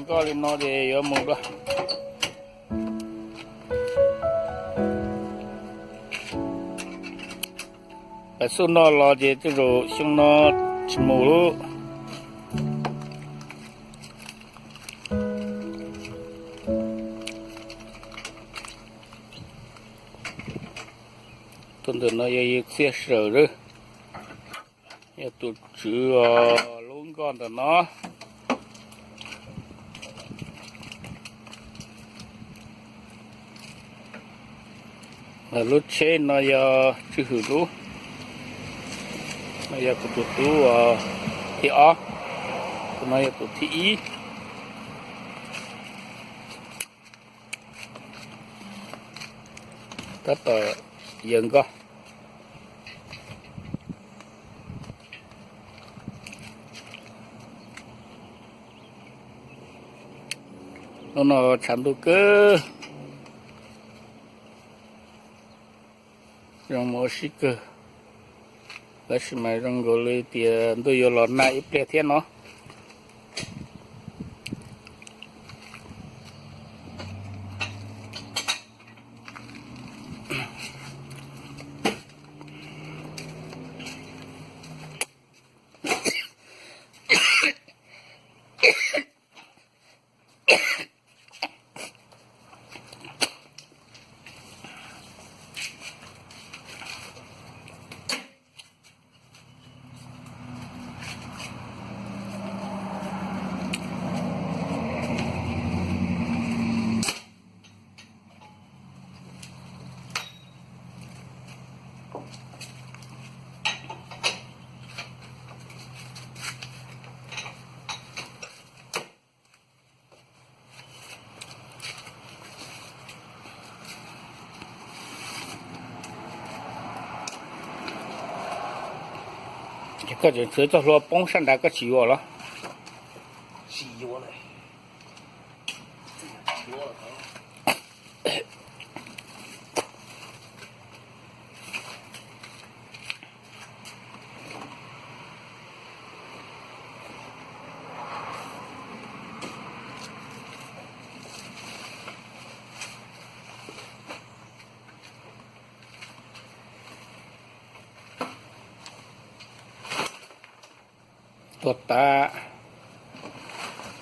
Koj li no ces yuav mus dua. Pais xub no los ces tej zaum xyoo no tsis mus lub. Tus ntawm no yog yawg Txiaj Sawm lawm, yog tus tswv lub nkoj ntawm no. Lub tsheb no yog Tswj Hwm lub, no yog kuv tus tub thib ob, tus no yog tus thib ib. Tab tom yawg nkoj. Hnub no tshav ntuj kawg, zoo mus ua si kawg, tab sis mas zoo nkaus li tias ntuj yuav los nag ib pliag thiab no. Koj tseem txhwv txoj hlua poob sab nrad koj tsis yuav los? Tuag tas,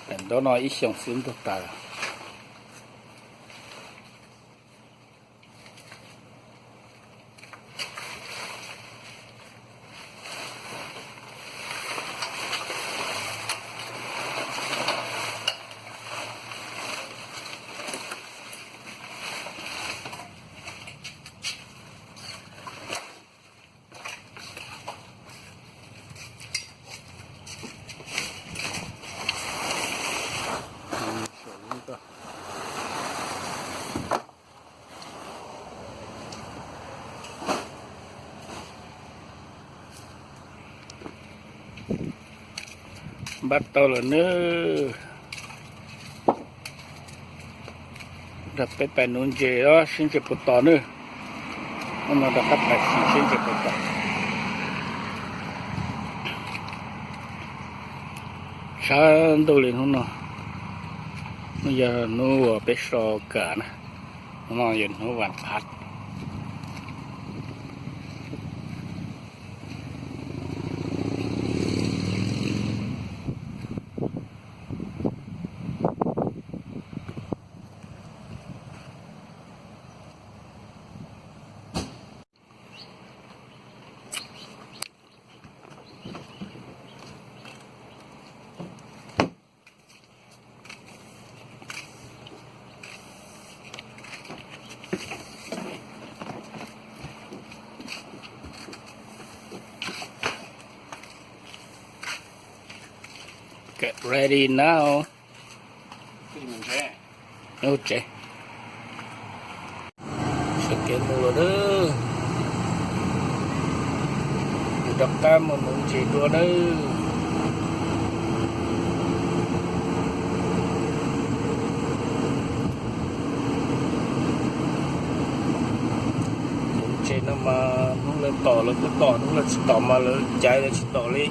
daim ntaub no ib xyoos xwb tuag tas. Npaj tau lawm nawb. Nrog peb pais nuv ntses os, seb ntses puas tom nawb. Hnub no rov qab pais sim seb ntses puas tom. Tshav ntuj li hnub no, hnub yog hnub uas peb so kam na, hnub no yog hnub vas qhav. Get ready now. Ub tsev. Sawv kev mus lawm nawb. Kuv rov qab mus nuv ntses dua nawb. Nuv ntses no mas hnub lawv tom lawv kuj tom, hnub lawv tsis tom mas lawv caiv lawv tsis tom li.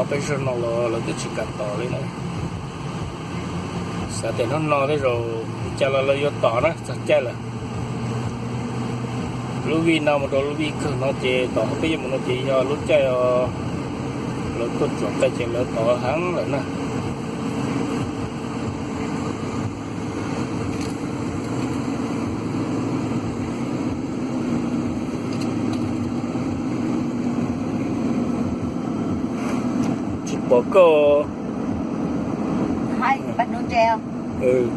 Peb zaug no los lawv twb tsis kam tom li na. Xav tias hnub no tej zaum li cas los lawv yuav tom na, txog caij lawm. Lub vij no mus rau lub vij kawg no ces tom peb yuav mus no ces yog lub caij lawv tuaj tsuam qe ces lawv tom heev lawm na. Tsis pom koj.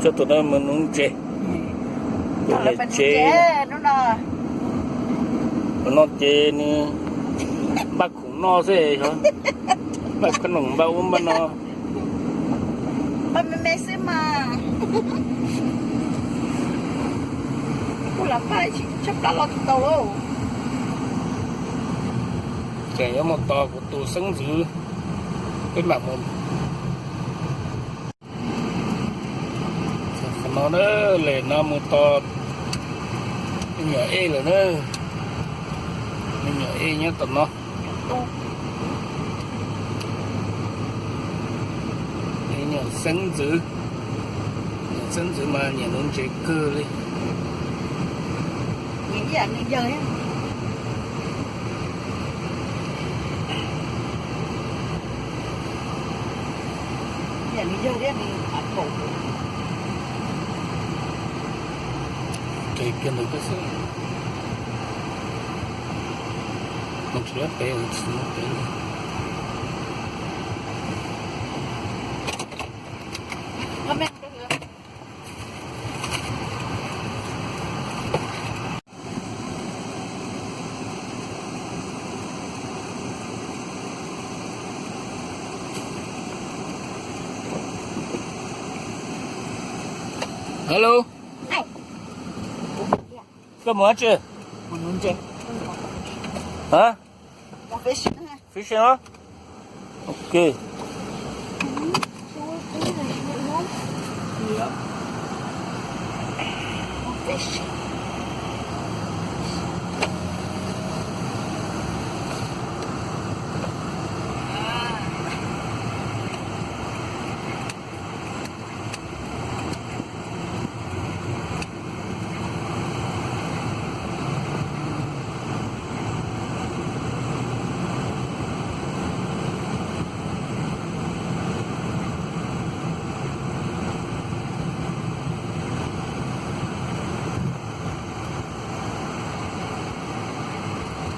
Tso tus no mus nuv ntses. Tus niam tsev no ces nws npaj khoom noj xwb, npaj khoom noj npaj ub npaj no. Npaj me me xwb mas. Kuv lam npaj tshaj plaws los tsis tau lauj. Tseem yuav mus tos kuv tus xeeb ntxwv, peb mam mus. Qhov no na, lem no mus tos me nyuam Ej lawm na. Me nyuam Ej nyob tom no. Me nyuam xeeb ntxwv, me nyuam xeeb ntxwv mas nyiam nuv ntses kawg li. Kiag ntawd xwb. Mus tsis pem, tsis mus pem li. Hello. Koj mus dab tsi? Hab? Fishing os? Ok.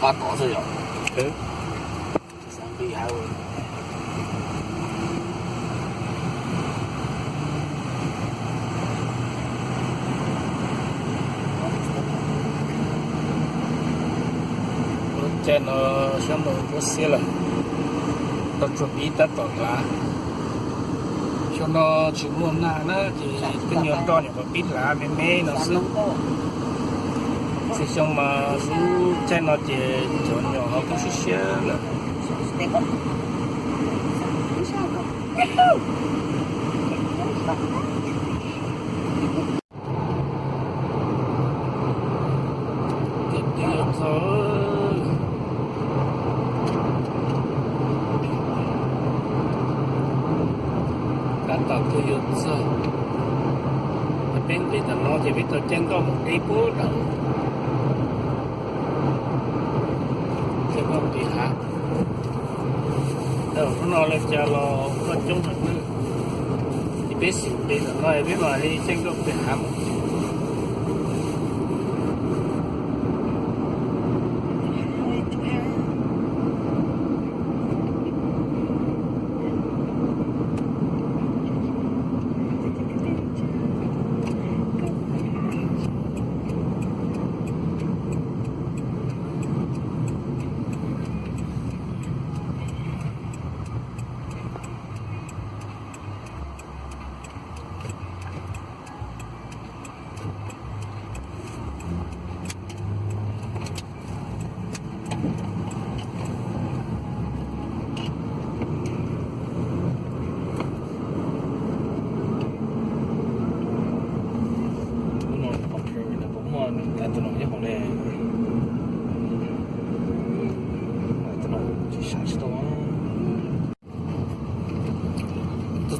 Pab tom xwb yom. Lub caij no xyoob ntoo ntsuab xiab lawm, tau tsuag pib tab tom hlav. Xyoo no tsis muaj nag na ces tej nyuag nroj nyuam qhuav pib hlav me me no xwb. Txhua xyoo mas lub caij no ces cov nyuam ho kub siab siab lawm. Tus twg yuav txog, tab tom twg yuav txog. Peb nqis tom no ces peb tau caij nkoj mus deb puag nram, caij nkoj nqis hav. Hnub no lawv cas los nkoj coob heev na. Ces peb xum nqis tom no peb mam li caij nkoj pem hav mus.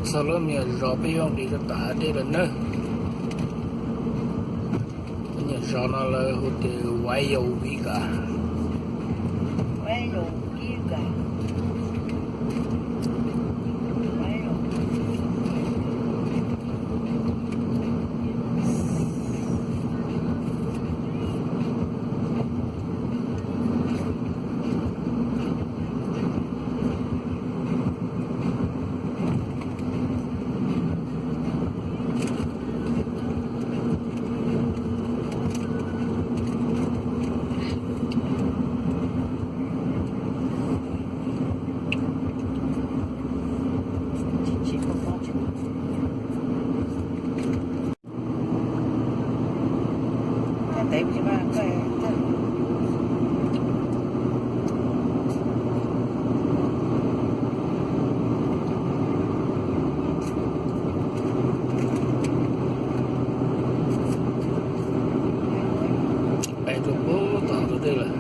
Txog lub me nyuam zos peb yuav nqis rau tom hav dej lawm nawb. Lub me nyuam zos no lawv hu tias Wayovika. Peb tuaj pub tom tus dej lawm.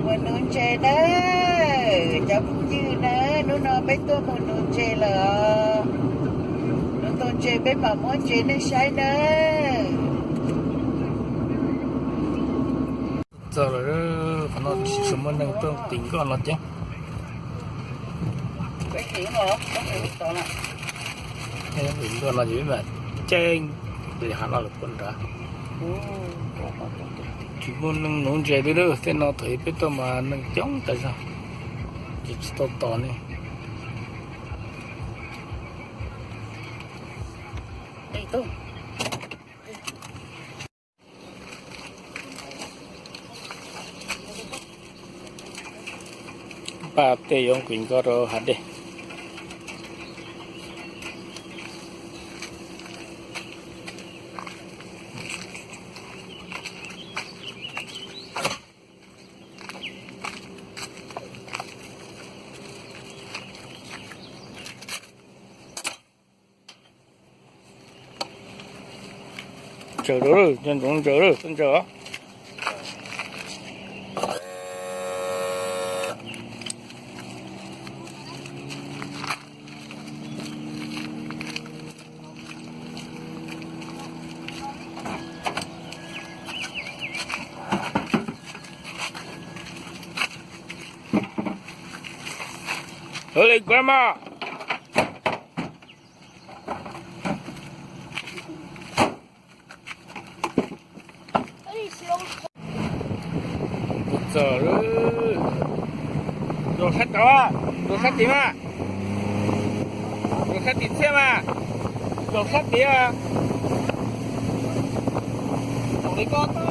Mus nuv ntses nawb cov phooj ywg na, hnub no peb tuaj mus nuv ntses lawm os. Nuv tau ntses peb mam muab ntses nej saib nawb. Txog lawm, qhov no tsis tshua muaj neeg tuaj nqis nkoj no thiab. Nqis nkoj no ces peb mam caij li hav no lawm puag nrad. Tsis muaj neeg nuv ntses li lawm, tej no thaum peb tuaj mas neeg coob tas zog, ces tsis tau tos ne. Npaj tej yuav nqis nkoj rau hav dej. Ntsaws rau, ntsaws, ntsaws, ntsaws. Early grandma. Mus txog, zaum sab tod, zaum sab tid mas, zaum sab tim txiaj mas, zaum sab tid. Zaum li ko tau.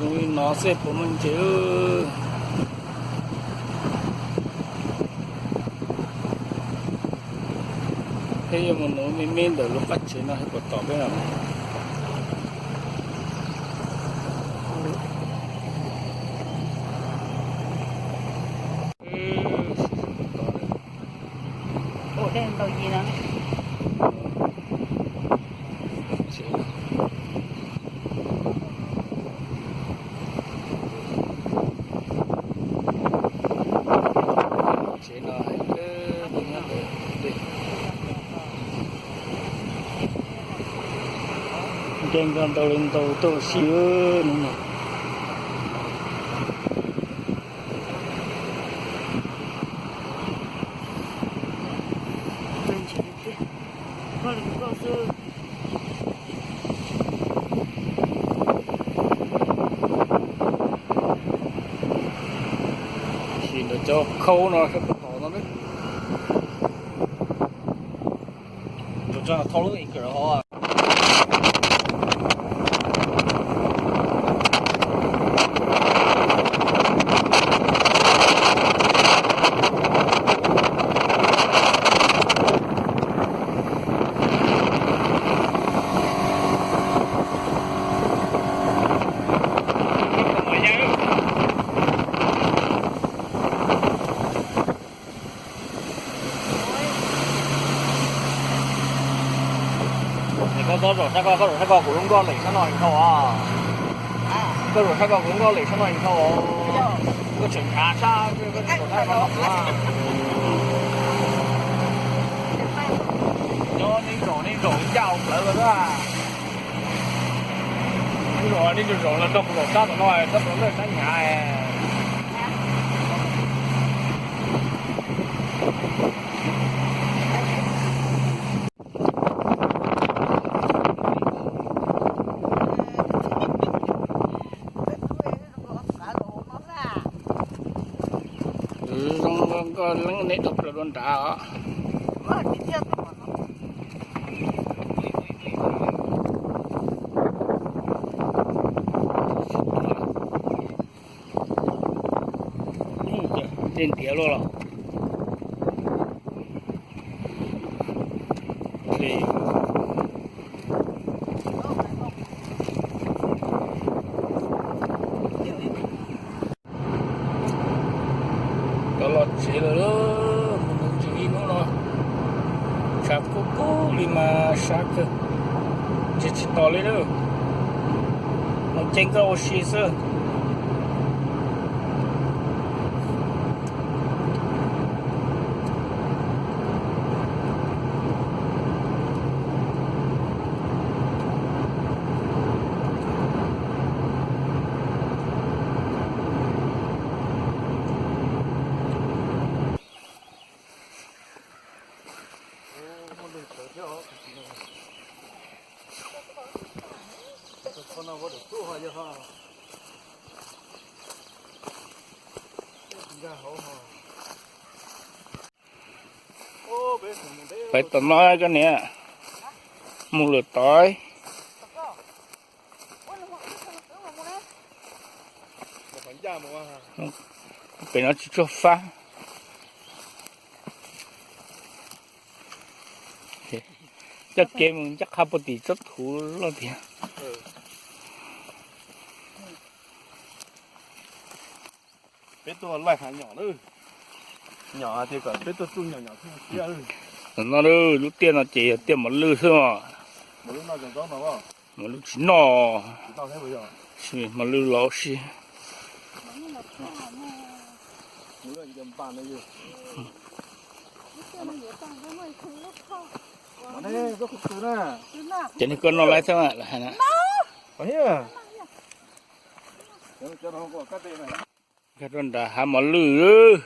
Tus no xwb puas muaj ntses. Peb yuav mus nuv me me ntawm lub qab tsev no puas tom peb os. Nce nkoj ntau li ntau tuaj si hnub no. Sim ntawd Khau no sab puag tod no. Tus tso thauj lub anchor hov. Es koj txhob zaum sab ko, koj zaum sab ko kuv lub nkoj lem sab no es dhau os. Koj zaum sab ko kuv lub nkoj lem sab no es dhau os. Koj tseem nrhav sab, koj zaum sab ko no kuv. Nyob neb zaum, neb zaum ncaj hauv plawv ko xwb. Neb zaum, neb zaum zaum los rau kuv zaum sab tom no, sab tom no sab hnyav. Zoo nkauj nkauj leej neb tau plaws dua nrad os. Dej ntiav luaj los. Cov los tsev lawm, mus nws tsev ib hnub no tshav kub kub li mas sab kawg, tsev tsis tos li lawm. Mus ceev koj ua si xwb. Peb tom no koj niam, mus lwm tod. Pem no tsis tsuag fab. Coj kev mus ncaj qha puag tim tsob thuv loj tiag. Peb tuaj laij hav nyom lawm. Nyom hais tias kom peb tuaj tsuj nyom nyom thiab. Tam no lub tiaj no ces yog tiaj mos lwj xwb os. Mos lwj tsis noj. Mos lwj los si. Ces nws koj noj laib thiab lawm hais na. Nkag rau nram hav mos lwj.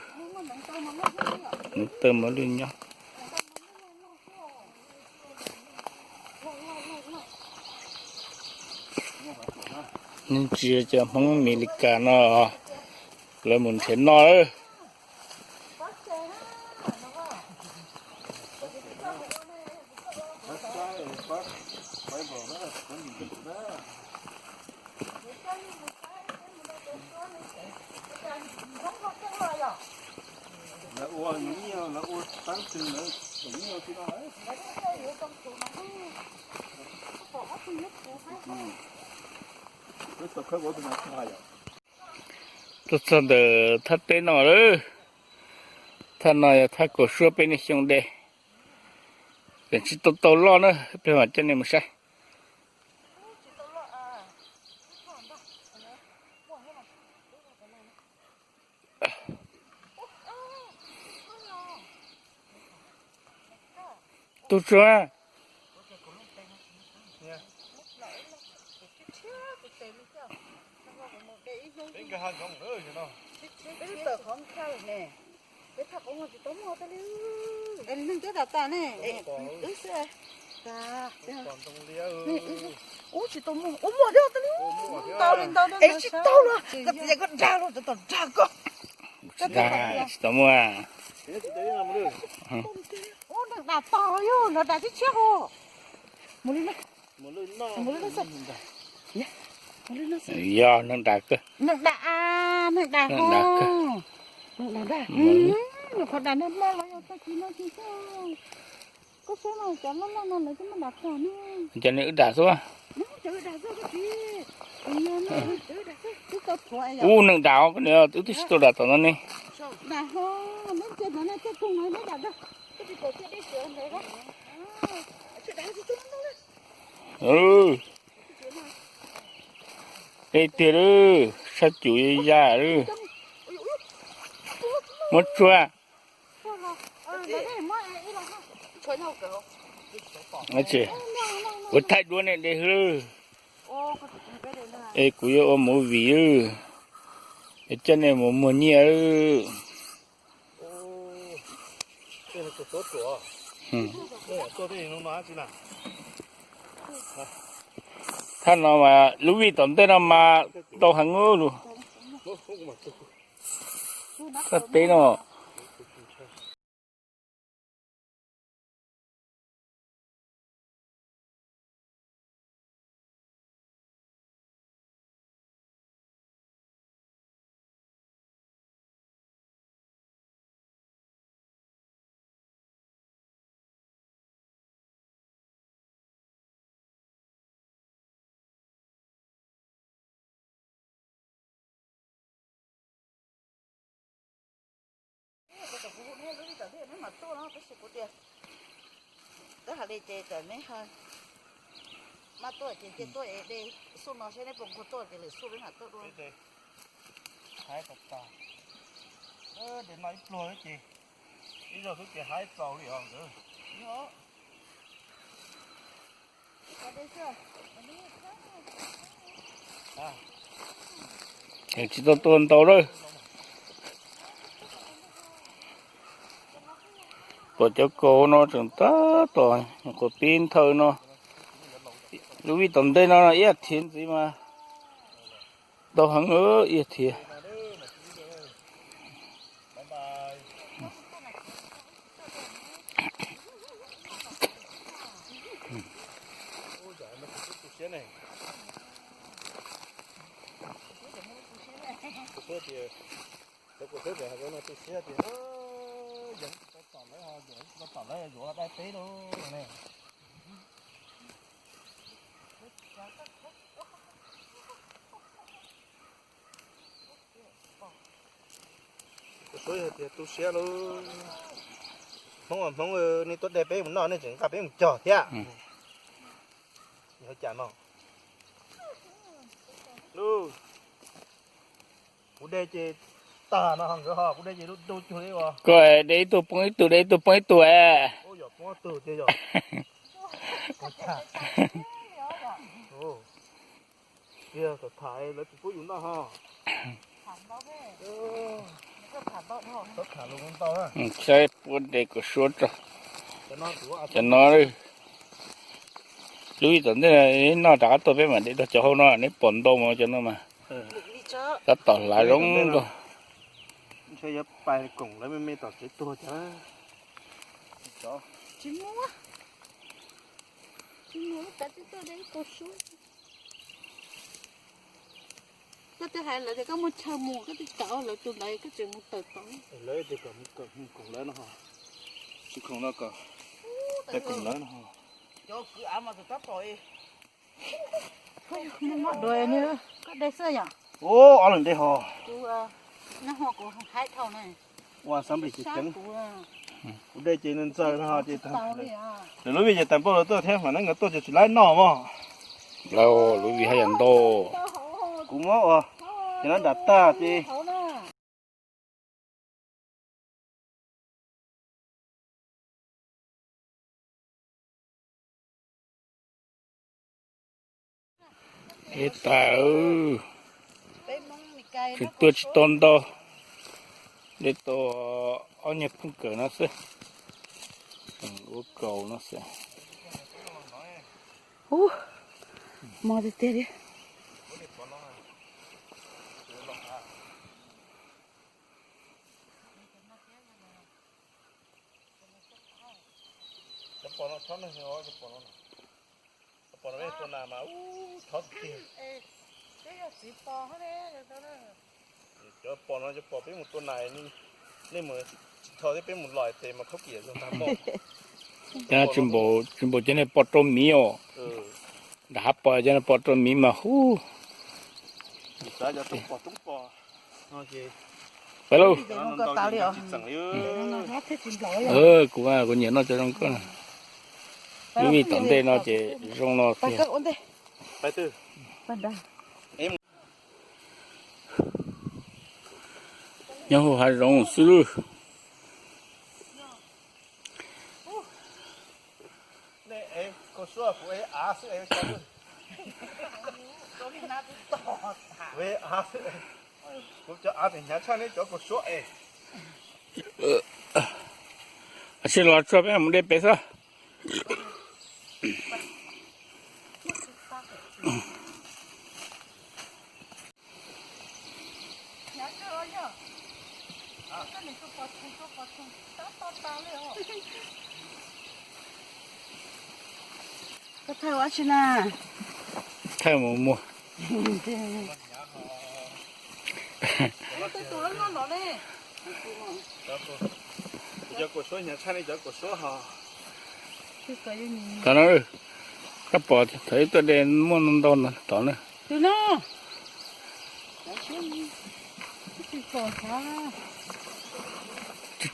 Nws tawg mos lwj nyob. Tsis cov Hmoob Amelikas no, lawv mus nrhiav noj. Tuaj txog ntawm thaj teb no lawm. Thaj no yog thaj kaum suab peb niaj xyoo de. Tseem tsis tau tau loj na, peb mam coj nej mus saib. Tub tsuag. Peb tawm qhov nkag lawm ne. Peb thaj qhov no tsis tau muaj tas li. Neeg coob tas tas ne. Wb xwb. Ub tsis tau muaj, ub muaj thiab tas li. Ntau li ntau, es tsis tau los koj txiv koj dag los cov tom dag koj. Tsis tau muaj. Neeg dam tog yog neeg dam tshiab tshiab hos. Yog neeg dam kawg. Neeg dam, neeg dam hos. Neeg dam, qhov dam no hmo los yog tag kis no tsis tau. Koj saib no cov loj loj no lawv twb muab dam tag ne. Cov niag wb dam xwb. Ub, neeg dam, koj niam, wb twb tsis tau dam tom no ne. Deb tiag lawm, sab cum ya lawm. Muab tsuag. Ua thaij duab nej de hwb. Es kuv yuav ua movie, es coj nej mus muag nyiaj. Thaj no mas lub vij tom ntej no mas ntau heev lus. Thaj teb no. Tab hais li ces tam neb maj tuaj ces cia tuaj es de xub no seb neb puas nquag tuaj ces lwm xub peb mam tuaj dua. Haib tag tag. Tes no ib pluag ces ib zaug xwb ces haib txaus li os nkawd. Tsis tau tua ntau lawm. Pom cov kaus no tseem tab tom nyuam qhuav pib nthawj no. Lub vij tom ntej no ib yam thiab ntxiv mas ntau heev ib yam thiab. Kuv xav tias, kuv xav tias hais no tu siab tias, yog tsis tau tom lawv ho, yog tsis tau tom lawv yuav dai peb lauj ne. Kuv xav tias tu siab lauj. Hmoob, Hmoob, nej tuaj de peb mus noj nej tseem nqa peb mus cog thiab. Yog cas no? Kuv de ces tag no nkawd ho, kuv de ces du cuag li uas koj de ib tug poob ib tug, de ib tug poob ib tug. Yog poob tug tiag yog. Tiag, tham lawv tsis pub yus noj ho. Saib puab de kom suab tso. Cov no, lub vij tom ntej noj rov qab tuaj peb mam de tau cov hauv no, neb pom ntau mas cov no mas tab tom hlav zoo nkauj. Koj twb hais lawv tias koj muaj chaw mus, koj twb cov lawv tus ntawd koj tseem mus tawm tod. Lawv tias kom mus koom lawv no ho. Tsis koom no kom, kom koom lawv no ho. Cov kwv av mas tab tom muab dua, koj de xwb yom? Ub, ob leeg de ho. Ua xab nplis ces ceev. Kuv de ces ntxaws no ho ces, lawv lub vij ces tas npauj lawv tuaj thiab mas neb nkawd tuaj ces tsis laib noj mog. Lawv lub vij haj yam ntau. Kuv muab ua ces no dam tag ces. Ib tas, tseem tuaj tsis tau ntau, de tau ob nyuag phooj kawm no xwb, ua kaus no xwb. Ub, mos tiag tiag li. Pom no cov pom no cov pom peb mus tua nas, nej mus tsis tho thiab peb mus lom tes mas khaub kiam zoo tag mog. Tsis npaum cov niag pom rau miv os. Nram hav pom cov niag pom rau miv mas hub. Pais lauj. Kuv, kuv nyiam noj cov zoo nkauj na. Lub vij tom ntej no ces zoo no tiag. Nyob hauv hav zoov xwb lawm. Kuv cov av tseem hnyav tshaj neb cov kaus suab es. Sib los tsuag peb mus de pem xwb. Koj thaij ua dab tsi na? Thaij mus muag. Cov kaus suab hnyav tshaj li cov kaus suab ho. Tod no, koj pom thaum ib tuaj de muaj ntau ntau tod na.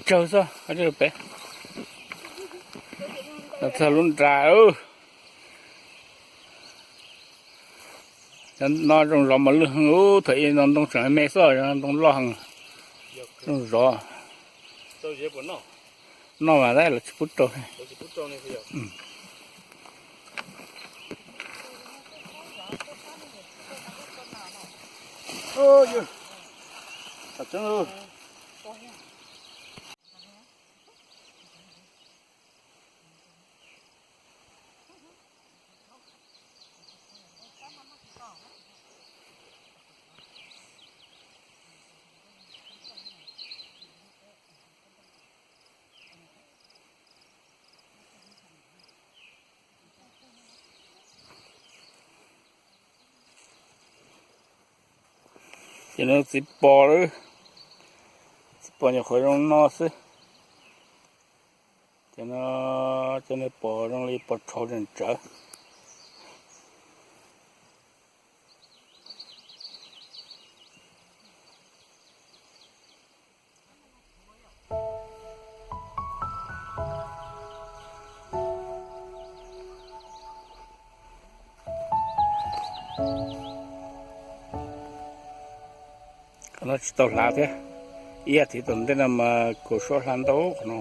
Tsawg tsawg xwb peb. Txog lub nra. Cov no zoo zov mos lwj heev, thaum ub no ntoo tseem me xwb, ntoo loj heev. Zoo zov. Noj mas tab los tsis pub rau. Ces no txiv pos lawm, txiv pos nyuam qhuav zoo no xwb. Ces no cov niag pos zoo li pos rhauv tseem tsawv. Qhov no tsis tau hlav thiab, ib yam thiv tom ntej no mas kaus suab hlav ntau qhov no.